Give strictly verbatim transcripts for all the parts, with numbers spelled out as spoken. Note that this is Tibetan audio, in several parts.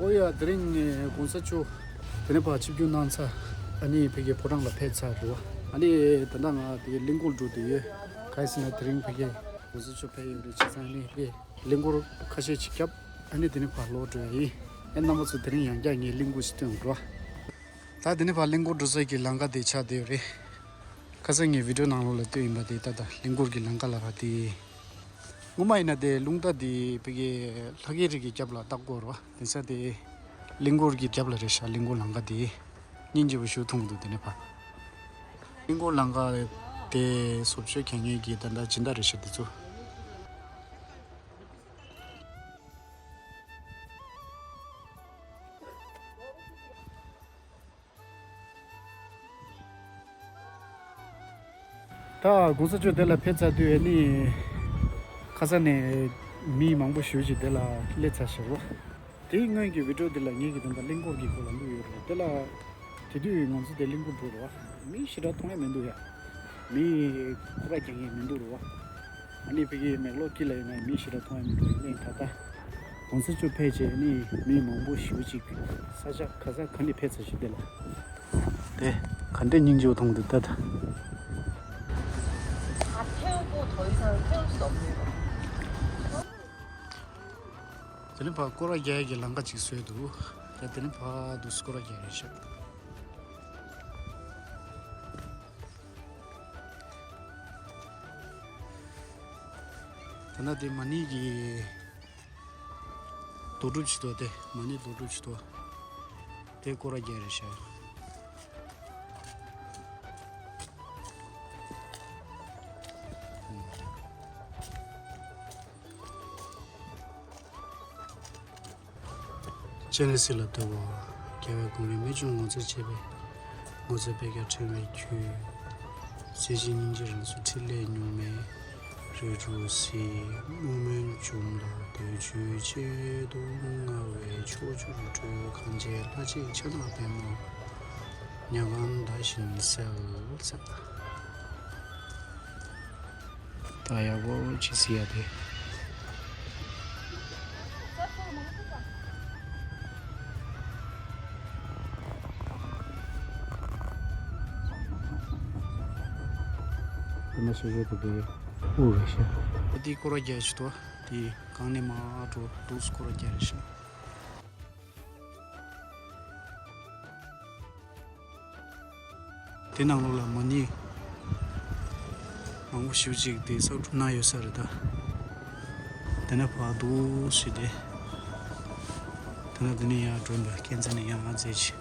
ཨོ་ཡ། དེ་རིང་ངས་གོང་ས་མཆོག་དེ་ནས་ཕར་ཆིབས་བསྒྱུར་གནང་ཚར། ཨ་ནི་ཕ་གིའི་ཕོ་བྲང་ལ་ཕེབས་ཚར་འདུག་ཨ་ནི་ད་ལྟ་ང་དེ་གླིང་སྐོར་འགྲོ་བསྡད་ཡོད། ག་རེ་ཟེར་ན་དེ་རིང་ཕ་གིའི་གོང་ས་མཆོག་ཕེབས་ཡོད་རེད། བྱས་ཙང་ཨ་ནི་ཕ་གིའི་གླིང་སྐོར་ཁ་ཤས་ཅིག་བརྒྱབ། ཨ་ནི་དེ་ནས་ཕར་ལོག་འགྲོ་ཡ་ཡིན། ཨེ་རྣམ་པ་ཚོ་དེ་རིང་ཡང་བསྐྱར་ངས་གླིང་སྐོར་ཞིག་སྟོན་དགོས། ད་དེ་ནས་ཕར་གླིང་སྐོར་འགྲོ་ས་ཀྱི་ལམ་ཁ་དེ་ཆགས་བསྡད་ཡོད་རེད། ཁ་སང་ངས་བི་ཌིའོ་ནང་ལོགས་ལ་བཏོན་ཡིན་པ་དེ་ད་ལྟ་གླིང་སྐོར་གྱི་ལམ་ཁ་ལ་ར་དེ། སྔོན་མ་ཡིན་ན་དེ་རླུང་རྟ་དེ་ཕ་གིའི་ལྷ་སྐལ་རི་གི་རྒྱབ་ལ་བཏགས་ཀྱི་ཡོད་རེད་བ། དེང་སང་དེ་གླིང་སྐོར་གྱི་རྒྱབ་ལ་རེད་ཤག་གླིང་སྐོར་ལམ་ཁ་དེ། སྙིང་རྗེ་པོ་ཞིག་མཐོང་གི་འདུག་དེ་ནས་ཕར། གླིང་སྐོར་ལམ་ཁ་དེ་བཟོ་བཅོས་བྱེད་མཁན་གྱི་ད་ལྟ་སྦྱིན་བདག་རེད་ཤག་དེ་ཚོ། ད་གོང་ས་མཆོག་དེ་ལ་ཕེབས་ཚར་དུས་ཨ་ནི་ཁ་སང་ནས་མི་མང་པོ་ཞེ་པོ་ཅིག་དེ་ལ་སླེབས་ཚར་ཤག་རོ། དེའི་སྔོན་གྱི་བི་ཌིའོ་དེ་ལ་ངེད་ཀྱིས་ད་ལྟ་གླིང་སྐོར་གྱི་སྐོར་ལ་བླུགས་ཡོད་རེད། དེ་ལ་དེ་དུས་ང་ཚོ་དེ་གླིང་སྐོར་འགྲོ་རེད་བ། མི་ཞེ་དྲག་མཐོང་ཡ་མི་འདུག་ཡ། མི་སྐོར་ར་རྒྱག་མཁན་མི་འདུག་རེད་བ། ཨ་ནི་ཕ་གིའི་མེག་ལོར་དཀྱིལ་ལ་ཡིན་ན་མི་ཞེ་དྲག་མཐོང་ཡ་མི་འདུག་ཡིན་ནའི་ད་ལྟ་གོང་ས་མཆོག་ཕེབས་རྗེས་ནི་མི་མང་པོ་ཞེ་པོ་ཅིག་ས་ཆ་ག་ས་ག་ནས་ཕེབས་ཚར་ཞིག་དེ་ལ། དེ་ག་འདྲའི་སྙིང་རྗེ་པོ་མཐོང་འདུག་ད་ད། 다 태우고 더 이상 태울 수 없는 거. དེ་ནས་ཕར་སྐོར་ར་རྒྱག་ཡ་གི་ལམ་ཁ་ཅིག་བཟོས་འདུག་ད་དེ་ནས་ཕར་དུ་སྐོར་ར་རྒྱག་རེད་ཤག་ད་ལྟ་དེ་མ་ཎི་གི་རྡོ་སྒྲུབ་བྱེད་དོ། དེ་མ་ཎི་རྡོ་སྒྲུབ་བྱེད་དོ། དེ་སྐོར་ར་རྒྱག་རེད་ཤག་སྤྱན་རས་གཟིགས་ལ་བསྟོད་པ། རྒྱལ་བའི་དགོངས་པས་རྨད་བྱུང་ངོ་མཚར་ཆེ་བའི། ངོ་མཚར་དཔེ་རྒྱ་ཕྲེང་བའི་རྒྱུད། གསལ་བྱེད་སྙིང་རྗེ་རང་གཟུགས་ཕྲིན་ལས་མྱུར་མའི། རིགས་དྲུག་གཟིགས། བསྔོ་སྨོན་འཇོམས་ལ་འདོད་འཇོའི་གཅེས་བརྡུང་མངའ་བའི་ཕྱོགས་བཅུར་སྤྲུལ། གངས་ཅན་ལྷ་གཅིག་ཕྱག་ན་པདྨོ། ཉ་གང་བདག་བཞིན་གསལ་ཟེར། ད་ཡག་པོ་ཅིག་གཟིགས་ཡ་དེ། དེ་ན་ཞེ་ཞེ་དེ་དེ་དབུ་རེད་ཤག་འོ་དེ་སྐོར་ར་རྒྱག་ཞིག་འདུག་དེ་གང་ནས་མར་འགྲོ་འདུག་སྐོར་ར་རྒྱག་རེད་ཤག་དེ་ནང་ལོགས་ལ་མ་ཎི་མང་པོ་ཞེ་པོ་ཅིག་དེ་གསར་སྒྲུབ་གནང་ཡོད་ས་རེད་ད། དེ་ནས་ཕར་འདུག་སེ་དེ། དེ་ནས་དེ་ནས་ཡར་འགྲོ་འདུག་ཁྱེད་ཚོ་ནས་ཡར་འཛེགས་ཤིག་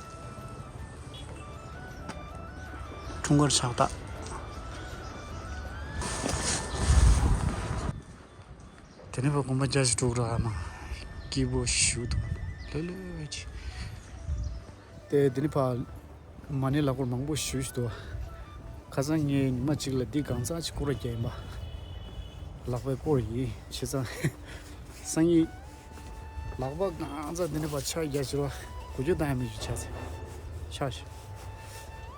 འཁྲུངས་སྐར་ཕྱག་རྟགས། དེ་ནས་ཕར་དགོན་པ་རྒྱ་ཞིག་འགྲོ་གི་ར་ཨ་མ། སྐྱིད་པོ་ཞེ་པོ་འདུག་ལྷོད་ལྷོད་ཅིག་དེ་དེ་ནས་ཕར་མ་ཎི་ལག་འཁོར་མང་པོ་ཞེ་པོ་ཞིག་འདུག་ཁ་སང་ངས་ཉི་མ་གཅིག་ལ་འདི་གང་ཚ་ཅིག་སྐོར་ར་རྒྱག་ཡིན་པ། ལག་པས་སྐོར་ཡིན་བྱས་ཙང་། སང་ཉིན། ལག་པ་གང་ཚ་འདི་ནས་ཕར་ཕྱག་རྒྱ་ཆེ་བ་གུ་ཅོ་བཏང་ཡ་མི་ཞིག་ཆགས་ཚེ། ཆགས་ཤིག་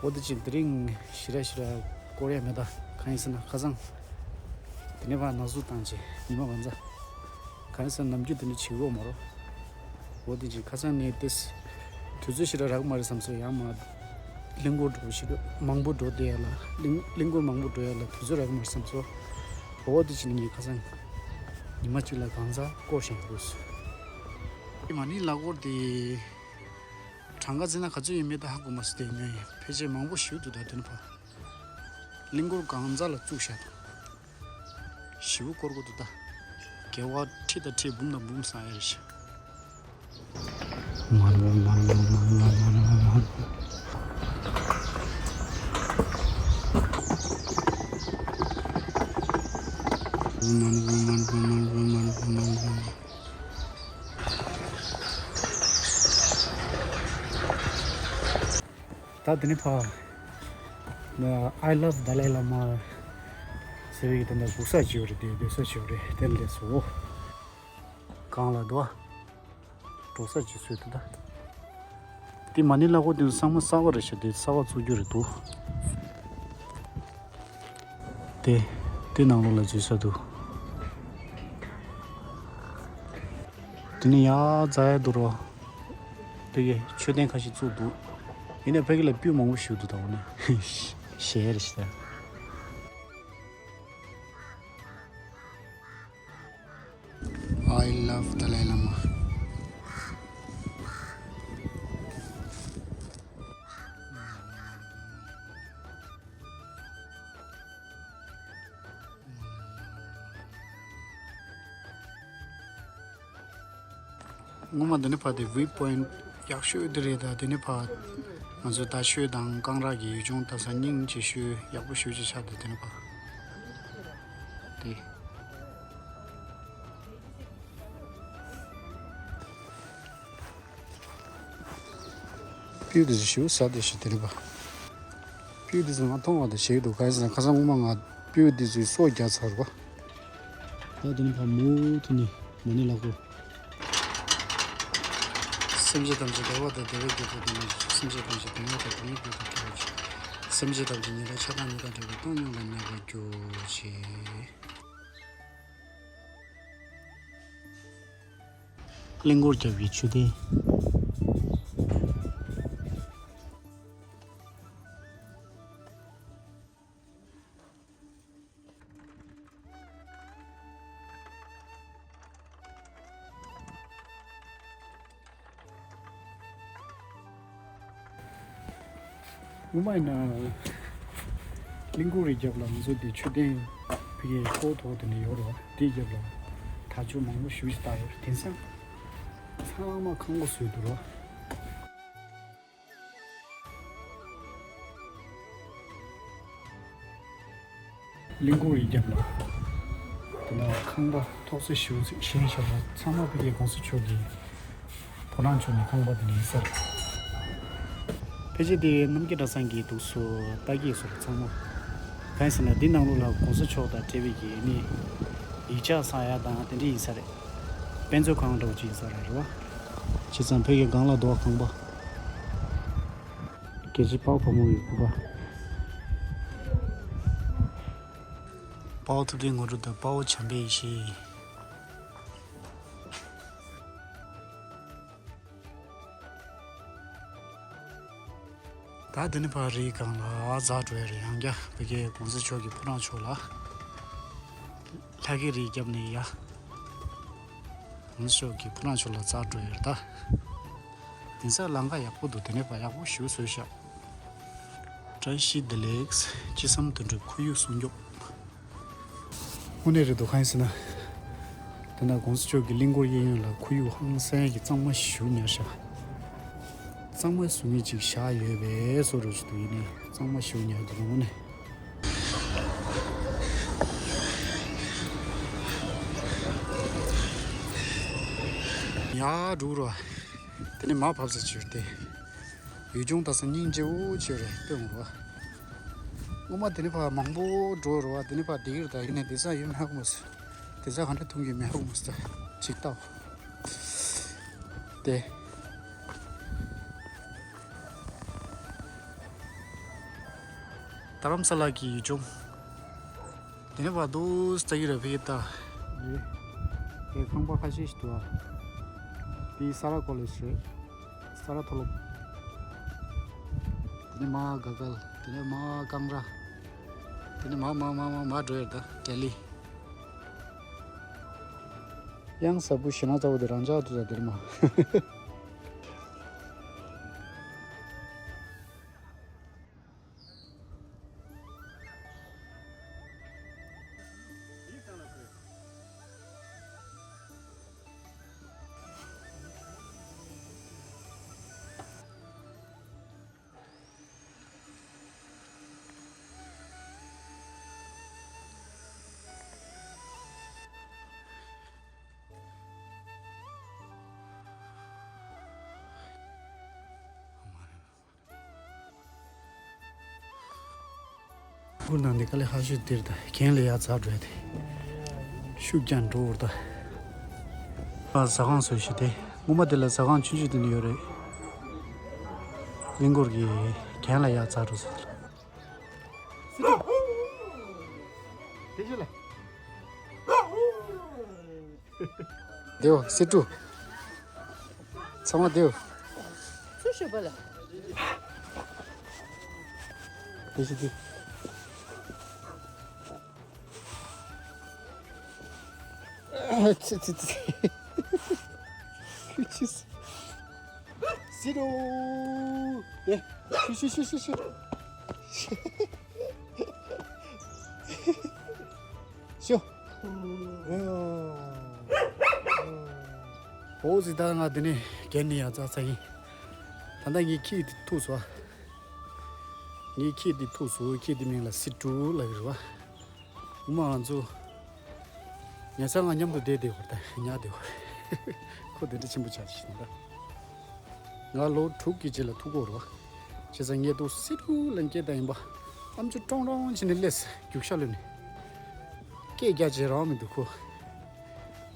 འོ་དེ་ཅིག་དེ་རིང་ཞེ་དྲག་ཞེ་དྲག་སྐོར་ཡ་མེད་ད། གང་ཡིན་ཟེར་ན་ཁ་སང་། དེ་ནས་ཕར་ན་ཟུག་བཏང་བྱས་ཉི་མ་གང་ཚ། གང་ཡིན་ཟེར་ན་ནམ་རྒྱུན་དེ་འདྲ་བྱེད་ཀྱི་ཡོད་མ་རེད། འོ་དེ་ཅིག་ཁ་སང་ནས་དེ། དུས་ཚོད་ཞེ་དྲག་རག་མ་རེད་བསམ་སོང་། ཡང་མ། གླིང་སྐོར་འགྲོ་ཞེ་དྲག་མང་པོ་འགྲོ་བསྡད་ཡ་ལ་གླིང་གླིང་སྐོར་མང་པོ་འགྲོ་ཡ་ལ་དུས་ཚོད་རག་མ་རེད་བསམ་སོང་། འོ་དེ་ཅིག་ནས་ངས་ཁ་སང་ཉི་མ་གཅིག་ལ་གང་ཚ་སྐོར་བཞིན་འདུག་དེ་མ་ཎི་ལག་འཁོར་དེ། གྲངས་ཀ་བརྩིས་ན་ག་ཚོད་ཡོད་མེད་ད་ཧ་གོ་མ་སོང་། དེ་ནས་ཕལ་ཆེར་མང་པོ་ཞེ་པོ་འདུག་ད་དེ་ནས་ཕར། གླིང་སྐོར་གང་ཚ་ལ་བཙུགས་བཞག་འདུག་ཞེ་པོ་སྐོར་དགོས་འདུག་ད། རྒྱལ་བ་ཁྲི་དང་ཁྲི་འབུམ་དང་འབུམ་བསགས་ཡ་རེད་ཤག་ད་དེ་ནས་ཕར། I love Dalai Lama ཟེར་བའི་དེ་འདྲ་སྒུག་ས་ཅིག་ཡོད་རེད། དེ་སྡོད་ས་ཅིག་ཡོད་རེད། དེར་སླེབས་སོང་། གང་ལ་འདུག་ཨ། འགྲོ་ས་ཅིག་བཟོས་འདུག་ད། དེ་མ་ཎི་ལག་འཁོར་དེ་ཚང་མ་གསར་པ་རེད་ཤག་དེ་གསར་པ་བཙུགས་རྒྱུ་རེད་འདུག་དེ། དེ་ནང་ལོགས་ལ་འཛུལ་ས་འདུག་དེ་ནས་ཡར་འཛེག་ཡ་འདུག་རོ། ཕ་གིའི་མཆོད་རྟེན་ཁ་ཤས་བཙུགས་འདུག་ཡིན་ནའི་ཕ་གི་ལ་སྤུས་མང་པོ་ཞིག་འདུག་ད་འོ་ན་ཞལ་རེ་ཞིག་ད། I love Dalai Lama. སྔོན་མ་འདི་ནས་ཕར་དེ་view point ཡག་ཤོས་འདི་རེད། ད་འདི་ནས་ཕར་ང་ཚོ་རྡ་ཤོད་དང་ཀང་ར་གི་ཡུལ་ལྗོངས་ལྟ་ས་སྙིང་རྗེ་ཤོས་ཡག་པོ་ཞེ་པོ་ཅིག་ཆགས་འདུག་འདི་ནས་ཕར་དེ། སྤུས་དེ་ཚོ་ཞེ་པོ་ཟབ་དེ་ཞིག་དེ་རེད་པ། སྤུས་དེ་ཚོ་ང་མཐོང་བ་དང་ཞིག་འདུག་ག་རེ་ཟེར་ན་ཁ་སང་སྔོན་མ་ང་སྤུས་དེ་ཚོའི་སྲོག་བརྒྱབ་ཚར་བ། ད་དེ་ནི་ཕར་མུ་མཐུད་ནས་མ་ཎི་ལག་པ། སེམས་ཅན་ཐམས་ཅད་བདེ་བ་དང་བདེ་བའི་རྒྱུ་དང་ལྡན་པ་ཞིག་སེམས་ཅན་ཐམས་ཅད་སྡུག་བསྔལ་དང་སྡུག་བསྔལ་རྒྱུ་དང་བྲལ་བ་ཞིག་སེམས་ཅན་ཐམས་ཅད་ཉེས་པ་ཆགས་སྡང་གཉིས་དང་བྲལ་བའི་སྟོང་ཉིད་ལ་གནས་པར་གྱུར་ཅིག་གླིང་སྐོར་རྒྱབ་ཀྱི་མཆོད་རྟེན། སྔོན་མ་ཡིན་ན་གླིང་སྐོར་རི་རྒྱབ་ལ་ང་ཚོ་འདི་མཆོད་རྟེན་ཕ་གིའི་ལྐོག་ཐོག་དེ་འདྲ་ཡོད་རེད་བ། དེའི་རྒྱབ་ལ་དར་ལྕོག་མང་པོ་ཞེ་པོ་ཅིག་བཏགས་ཡོད་རེད། དེང་སང་ཚང་མ་ཁང་པ་བཟོས་འདུག་རེད་བ། གླིང་སྐོར་རི་རྒྱབ་ལ་དེ་ན་ཁང་པ་ཐོག་ཚད་ཞེ་པོ་ཅིག་བཞེངས་བཞག་པ་ཚང་མ་ཕ་གིའི་གོང་ས་མཆོག་གི་ཕོ་བྲང་ཕྱོགས་ནས་ཁང་པ་དེ་ནས་ཡིན་ས་རེད། ཕལ་ཆེར་དེ་རྣམ་རྒྱལ་གྲྭ་ཚང་གི་འདུག་སོ་ལྟ་གི་སོ་རེད་ཚང་མ། གང་ཡིན་ཟེར་ན་འདི་ནང་ལོགས་ལ་གོང་ས་མཆོག་དང་འབྲེལ་བའི་གི་ནི་ཡིག་ཆ་བཟང་ཡ་དང་དེ་འདྲ་ཡིན་ས་རེད། དཔེ་མཛོད་ཁང་འདྲ་བོ་ཅིག་ཡིན་ས་རེད་རེད་བ། བྱས་ཙང་ཕ་གིའི་སྒང་ལ་འདུག་ཁང་པ། རྒྱལ་གཅེས་དཔའ་བོ་བུ་མོ་ཡི་སྐུ་པར། དཔའ་བོ་ཐུབ་བསྟན་ངོ་སྤྲོད་དང་དཔའ་བོ་བྱམས་པའི་ཡེ་ཤེས། ད་འདི་ནས་ཕར་རིའི་སྒང་ལ་འཛེགས་འགྲོ་ཡ་རེད། ཡང་བསྐྱར་ཕ་གིའི་གོང་ས་མཆོག་གི་ཕོ་བྲང་ཕྱོགས་ལ། ལྷ་སྐྱིད་རིའི་རྒྱབ་ནས་ཡ། གོང་ས་མཆོག་གི་ཕོ་བྲང་ཕྱོགས་ལ་འཛེགས་འགྲོ་ཡ་རེད་ད། དེང་སང་ལམ་ཁ་ཡག་པོ་འདུག་དེ་ནས་ཕར་ཡག་པོ་ཞེ་པོ་བཟོས་ཤག་བཀྲ་ཤིས་བདེ་ལེགས། ཅི་བསམ་དོན་འགྲུབ་ཁོར་ཡུག་སྲུང་སྐྱོབ། དངོས་གནས་རེད་འདུག་གང་ཡིན་ཟེར་ན། དེ་ན་གོང་ས་མཆོག་གི་གླིང་སྐོར་གཡས་གཡོན་ལ་ཁོར་ཡུག་ཧང་སང་གི་གཙང་མ་ཞེ་པོ་ཉར་ཤག་གཙང་མ་བཟོ་མཁན་ཅིག་བཞག་ཡོད་པའི་བཟོ་འདྲ་ཞིག་འདུག་ཡིན་ནའི་གཙང་མ་ཞེ་པོ་ཉར་འདུག་དངོས་གནས། ཡར་འགྲོ་རོགས། དེ་ནས་མར་བབས་ས་ཅིག་ཡོད་དེ། ཡུལ་ལྗོངས་ལྟ་ས་སྙིང་རྗེ་པོ་ཅིག་རེད་དཔེ་མོ་རེད་བ། སྔོན་མ་དེ་ནས་ཕར་མང་པོ་འགྲོ་རེད་བ། དེ་ནས་ཕར་བསྡད་ཀྱི་རེད་ད། ཡིན་ནའི་དེང་སང་ཡོད་མེད་ཧ་གོ་མ་སོང་། དེང་སང་ག་འདྲ་མཐོང་གི་མེད་ཧ་གོ་མ་སོང་ད། ཅིག་ལྟ་བ། དེ། རྡ་རམ་ས་ལ་གི་ཡུལ་ལྗོངས། དེ་ནས་ཕར་འདུག་སེ་ལྟ་གི་རེད་ཕ་གི་ད། འདི། དེ་ཁང་པ་ཁ་ཤས་ཤིག་འདུག་ཨ། དེ་ས་ར་ཀོ་ལེ་ཇི་རེད། ས་ར་མཐོ་སློབ། དེ་ནས་མར་ག་གལ། དེ་ནས་མར་ཀང་ར། དེ་ནས་མར་མར་མར་མར་མར་འགྲོ་ཡ་རེད་ད་ལྡི་ལི། གཡང་གཟར་པོ་ཞེ་ན་ཚ་པོ་དེ་རང་འཇགས་འདུག་ད་དེར་མ། ཁུར་ནང་འདི་དཀའ་ལས་ཁག་ཤོས་འདིར་ད་གྱེན་ལ་ཡར་འཛེགས་འགྲོ་ཡ་དེ། ཤུགས་རྐྱེན་འགྲོ་བར་ད། ཨ་ཟ་ཁང་བཟོས་ཤིག་དེ། སྔོན་མ་དེ་ལ་ཟ་ཁང་ཆུང་ཆུང་དེ་འདྲ་ཡོད་རེད། གླིང་སྐོར་གྱི་གྱེན་ལ་ཡར་འཛེགས་འགྲོ་ས། དེ་ཤོད་ལ། དེའོ་སི་ཀྲུ། ཚང་མ་དེའོ། ཤོད་པ་ལ། དེ་ཤི་དེ། ཨ་ཙི་ཙི་ཙི། ཁྱོད་ཅི་ཟེར་རོ། དེ། ཤི་ཤི་ཤི་ཤི་ཤི། ཤོ། འོ་ཟི་ད་ང་འདི་ནས་གན་ནས་ཡར་འཛེགས་ཚར་ཡིན། ད་ལྟ་ངའི་ཁྱི་འདི་ཐུག་སོང་ཨ། ངའི་ཁྱི་འདི་ཐུག་སོང་། ཁྱི་འདི་མིང་ལ་སི་ཀྲུ་ལབ་ཀྱི་རེད་པ། འོ་མ་ང་ཚོ་ཉལ་ས་ང་མཉམ་དུ་བསྡད་བསྡད་ཡོད་རེད། ད་ཉལ་བསྡད་ཡོད་རེད། ཁོ་དེ་འདྲ་ཆེན་པོ་ཆགས་ཤིང་ད། ང་ལོ་དྲུག་གི་རྗེས་ལ་ཐུག་གི་ཡོད་རེད་པ། བྱས་ཙང་ངས་ཏོག་སི་ཀྲུ་ལབ་སྐད་བཏང་ཡིན་པ། ཨམ་ཅོག་ཀྲོང་ཀྲོང་བྱས་ནས་སླེབས། རྒྱུག་ཤར་ལོས་ནས། སྐད་རྒྱག་བྱས་རང་མི་འདུག་ཁོ།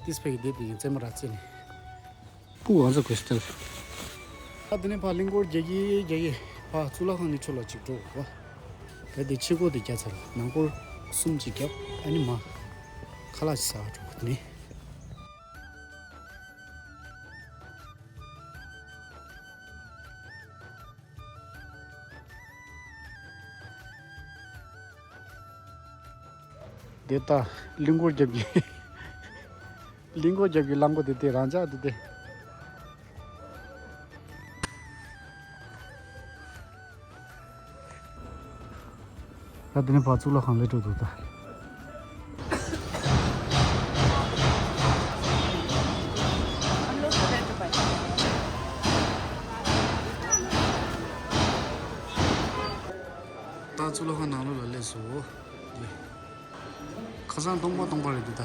ཏིས་ཕེ་གི་དེབ་དེ་ཡིན་རྩེད་མོ་ར་རྩེ་ནས། སྤུ་གང་ཚ་གོས་སི་ཏལ། ད་དེ་ནས་ཕར་གླིང་སྐོར་རྒྱག་གི་རྒྱག་གི་ཕར་གཙུག་ལག་ཁང་གི་ཕྱོགས་ལ་ཅིག་འགྲོ་དགོས་པ། ད་དེ་ཕྱི་སྐོར་དེ་རྒྱག་ཚར། ནང་སྐོར་གསུམ་ཅིག་བརྒྱབ། ཨ་ནི་མར་ཁ་ལག་ཅིག་ཟ་བར་འགྲོ་དགོས་དེ་ནས། དེ་ལྟ། གླིང་སྐོར་རྒྱབ་ཀྱི། གླིང་སྐོར་རྒྱབ་ཀྱི་གླང་པོ་དེ་དེ་རང་འཇགས་དེ་དེ། ད་དེ་ནས་ཕར་གཙུག་ལག་ཁང་སླེབས་འགྲོ་འདུག་ད། ད་གཙུག་ལག་ཁང་ནང་ལོགས་ལ་སླེབས་སོང་། ཁ་སང་སྟོང་པ་སྟོང་པ་རེད་འདུག་ད།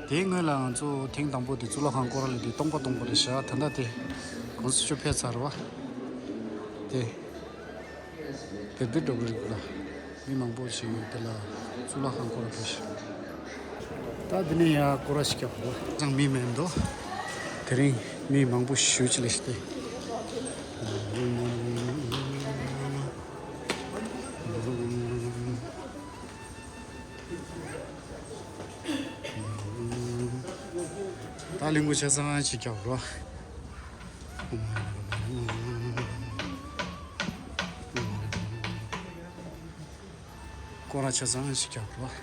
དེའི་སྔོན་ལ་ང་ཚོ་ཐེངས་དང་པོ་དེ་གཙུག་ལག་ཁང་སྐོར་ར་སླེབས་དུས་སྟོང་པ་སྟོང་པ་རེད་ཤག་ད་ལྟ་དེ་གོང་ས་མཆོག་ཕེབས་ཚར་བ། དེ་བེར་བེར་འགྲོ་གི་རེད་འདུག་ལ། མི་མང་པོ་ཞིག་དེ་ལ་གཙུག་ལག་ཁང་སྐོར་ར་ཕེབས་ཤག་ད་འདི་ནས་ཡར་སྐོར་ར་ཞིག་རྒྱབ་དགོས། ཅང་མི་མེད་འདུག་དེ་རིང་མི་མང་པོ་ཞེ་ཅིག་སླེབས་ཤག་སྟེ། ད་གླིང་སྐོར་ཆ་ཚང་ཞིག་རྒྱག་རོགས། སྐོར་ར་ཆ་ཚང་ཞིག་རྒྱག་རོགས།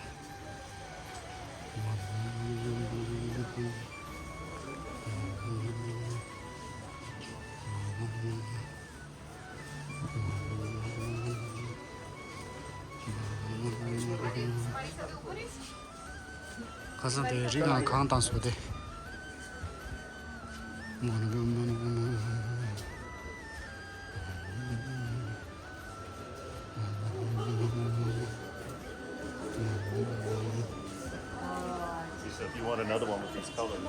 ཁ་སང་དེ་རི་སྒང་གངས་བཏང་སོང་སྟེ། He said, "If you want another one with these colors."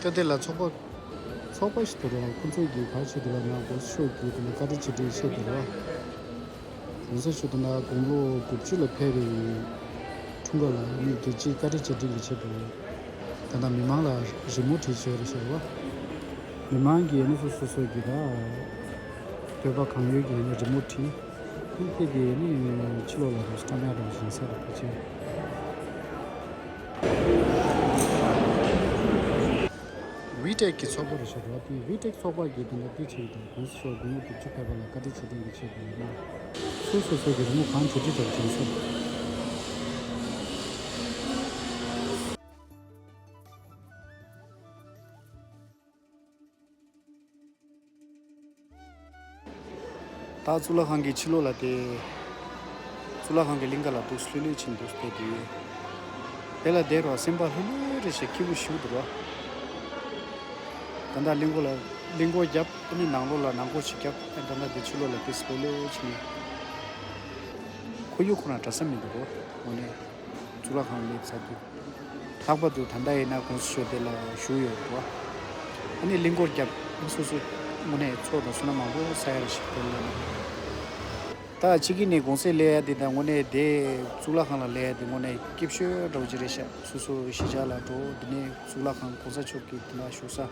ད་དེ་ལ་ཚོགས་པ་ཚོགས་པ་ཞིག་འདུག་ར། ཁོ་ཚོས་ཀྱིས་ག་རེ་བྱས་འདུག་ལབ་ན། གོང་ས་མཆོག་གིས་དེ་ལ་བཀའ་དྲིན་ཆེ་དྲིན་བཤད་འདུག་ར། གོང་ས་མཆོག་དེ་ན་དགུང་ལོ་དགུ་བཅུ་ལ་ཕེབས་པའི་འཁྲུངས་སྐར་ལ་ནི་རྒྱལ་སྤྱིའི་བཀའ་དྲིན་ཆེ་དྲིན་གྱི་ཆེད་དུ། ད་ལྟ་མི་མང་ལ་རི་མོ་བྲིས་བྱས་རེད་ཟེར་བ། མི་མང་གིས་ནི་སོ་སོ་སོ་གི་ད་འདོད་པ་གང་ཡོད་ཀྱིས་ནི་རི་མོ་བྲིས། ནི་དེ་དེ་ནི་ཕྱི་ལོགས་ལ་རེ་བཀྲམ་ཡག་རེ་བཞིན་ས་རུ་ཕེབས་བྱས། བི་ཊེག་གི་ཚོགས་པ་རེད་ཤག་ར། དེ་བི་ཊེག་ཚོགས་པ་གི་དེ་འདྲ་དེ་བྱས་དང་གོང་ས་མཆོག་དགུང་ལོ་དགུ་བཅུ་ཕེབས་པ་ལ་བཀའ་དྲིན་ཆེ་དྲན་གྱི་ཆེད་དུ་ཡིན། སོ་སོ་སོ་གི་རི་མོ་གང་བྱེད་ཀྱི་བྱེད་ཀྱི་ཡིན་ས། ད་གཙུག་ལག་ཁང་གི་ཕྱི་ལོགས་ལ་དེ། གཙུག་ལག་ཁང་གི་གླིང་ག་ལ་འདུག་ལྷོད་ལྷོད་ཕྱིན་འདུག་བལྟས་དུས། དེ་ལ་བསྡད་རོགས་སེམས་པ་ལྷོད་ལྷོད་རེད་ཤག་སྐྱིད་པོ་ཞིག་འདུག་རོགས། ད་ལྟ་གླིང་སྐོར་ལ་གླིང་སྐོར་བརྒྱབ། ཨ་ནི་ནང་ལོགས་ལ་ནང་སྐོར་ཞིག་བརྒྱབ། ཨ་ད་ལྟ་དེ་ཕྱི་ལོགས་ལ་དེ་ལྷོད་ལྷོད་ཕྱིན་ནས། ཁོར་ཡུག་ཁོ་ན་འདྲ་ས་མི་འདུག་རོགས་དངོས་གནས། གཙུག་ལག་ཁང་སླེབས་ཚར་དུས། ལྷག་པར་དུ་ད་ལྟ་ཡིན་ན་གོང་ས་མཆོག་དེ་ལ་བཞུགས་ཡོད་འདུག་ཨ་ནི་གླིང་སྐོར་བརྒྱབ། ཨ་ནི་སོ་སོ་དངོས་གནས་ཚོགས་དང་བསོད་ནམས་མང་པོ་བསགས་ཡ་རེད་ཤག་དེ་ལ་ད་ཕྱི་གི་ནས་གོང་ས་སླེབས་ཡ་དེ་དང་དངོས་གནས་དེ་གཙུག་ལག་ཁང་ལ་སླེབས་ཡ་དེ་དངོས་གནས་སྐྱིད་ཤོས་འདྲ་བོ་ཅིག་རེད་ཤག་སོ་སོ་གཞིས་ཆགས་ལ་འགྲོ། དེ་ནས་གཙུག་ལག་ཁང་གོང་ས་མཆོག་གི་དེ་ལ་བཞུགས་ས་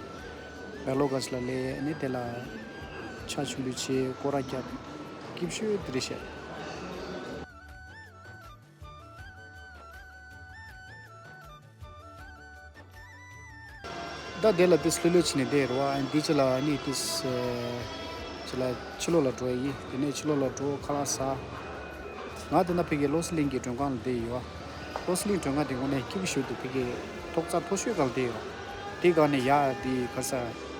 ར་ལོ་ག་ཅི་ལ་སླེབས། ཨ་ནི་དེ་ལ་ཕྱག་མཆོད་འབུལ་བྱས། སྐོར་ར་བརྒྱབ། སྐྱིད་ཤོས་དེ་རེད་ཤག་ད་དེ་ལ་དེ་ལྷོད་ལྷོད་བྱས་ནས་བསྡད་རོགས། ཨ་འདི་ཅི་ལ་ནི་དེ་ཅི་ལ་ཕྱི་ལོགས་ལ་འགྲོ་ཡ་ཡིན། དེ་ནས་ཕྱི་ལོགས་ལ་འགྲོ། ཁ་ལག་ཟ། ང་དེ་ན་ཕ་གི་བློ་གསལ་གླིང་གི་མགྲོན་ཁང་ལ་བསྡད་ཡོད། བློ་གསལ་གླིང་མགྲོན་ཁང་དེ་དངོས་གནས་སྐྱིད་པོ་ཞིག་འདུག་ཕ་གི་ཐོག་རྩ་མཐོ་ཤོས་སྒང་ལ་བསྡད་ཡོད། དེ་སྒང་ནས་ཡར་དེ་ག་ས།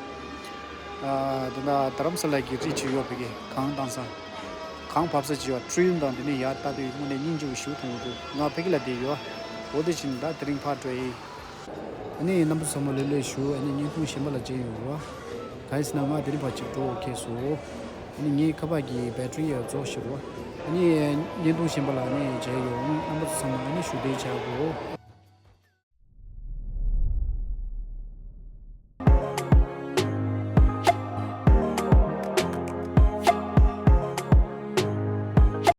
ཨ་དེ་ན་རྡ་རམ་ས་ལ་གི་རི་ཅིག་ཡོད། ཕ་གི་གངས་བཏང་ས། གངས་བབས་ས་ཅིག་ཡོད། ཊེ་རེལ་དང་དེ་ནས་ཡར་ལྟ་དུས་དངོས་གནས་སྙིང་རྗེ་པོ་ཞིག་མཐོང་གི་འདུག་ང་ཕ་གི་ལ་བསྡད་ཡོད། འོ་དེ་བཞིན་ད་དེ་རིང་ཕར་འགྲོ་ཡི། ཨ་ནི་རྣམ་པ་ཚང་མ་ལྷོད་ལྷོད་བཞུགས། ཨ་ནི་བརྙན་ཐུང་གཞན་པ་ལ་མཇལ་ཡོང་རོགས། གང་ཡིན་ཟེར་ན་ང་དེ་རིང་ཕར་ཅིག་འགྲོ་འཁེལ་སོང་། ཨ་ནི་ངའི་ཁ་པར་གྱི་བེ་ཊི་རི་ཡང་རྫོགས་ཤག་རོགས། ཨ་ནི་བརྙན་ཐུང་གཞན་པ་ལ་ཨ་ནི་མཇལ་ཡོང་། རྣམ་པ་ཚོ་ཚང་མ་ཨ་ནི་བཞུགས་གདན་འཇགས་དགོས།